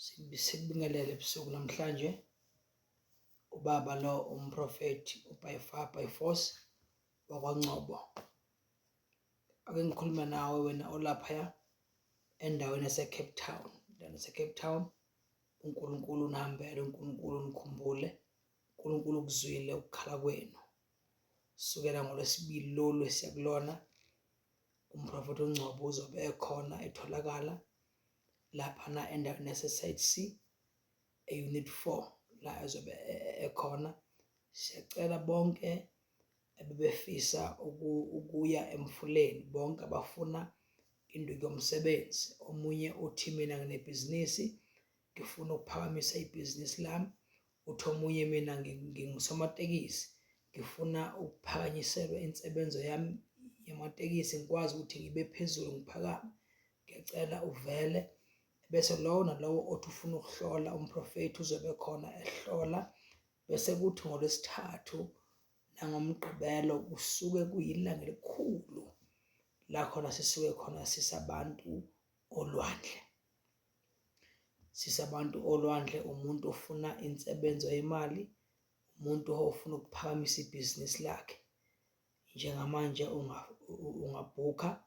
Sikubingelele ebusuku namhlanje. Ubaba lo umprofethi u-by far by force wakwaNgcobo. Ake ngikhulume nawe wena olaphaya endaweni yase-Cape Town, endaweni yase-Cape Town. UNkulunkulu unihambele, uNkulunkulu unikhumbule, uNkulunkulu ukuzwile ukukhala kwenu. Sukela ngoLwesibili lolu esiya kulona, umprofethi uNgcobo uzobe ekhona etholakala laphana endaweni yase-Site C e-Unit 4 la ezobe ekhona. Siyacela bonke ebebefisa ukuya emfuleni, bonke abafuna induku yomsebenzi. Omunye uthi mina nginebhizinisi ngifuna ukuphakamisa ibhizinisi lami, uthi omunye mina ngingusomatekisi ngifuna ukuphakanyiselwa insebenzo yami yamatekisi ngikwazi ukuthi ngibe phezulu ngiphakame. Ngiyacela uvele bese lowo nalowo othi ufuna ukuhlola umprofethi uzobe khona ehlola, bese kuthi ngoLwesithathu nangoMgqibelo kusuke kuyilanga elikhulu la khona sisuke khona sisabantu olwandle. Sisabantu olwandle, umuntu ofuna insebenzo yemali, umuntu ofuna ukuphakamisa ibhizinisi lakhe. Njengamanje ungabhukha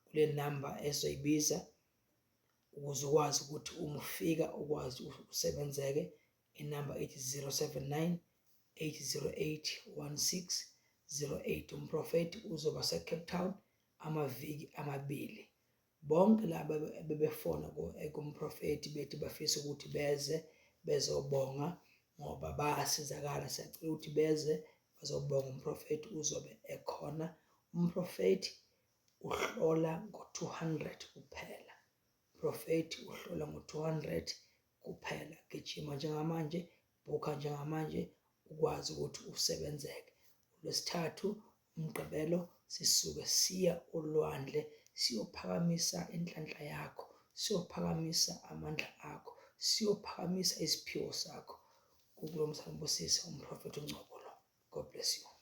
kule namba esoyibiza ukuze ukwazi ukuthi uma ufika ukwazi usebenzeke. Inamba ithi 079 808 1608. Umprofethi uzoba se-Cape Town amaviki amabili. Bonke laba ebebefona kumprofethi bethi bafisa ukuthi beze bezobonga ngoba bayasizakala, siyacela ukuthi beze bazobonga umprofethi uzobe ekhona. Umprofethi uhlola ngo-200 kuphela. Umprofethi uhlola ngo-200 kuphela. Gijima njengamanje, bhukha njengamanje ukwazi ukuthi usebenzeke. ULwesithathu, uMgqibelo sisuke siya olwandle siyophakamisa inhlanhla yakho, siyophakamisa amandla akho, siyophakamisa isiphiwo sakho. UNkulunkulu omsana ubusise umprofethi uNgcobo lo. God bless you.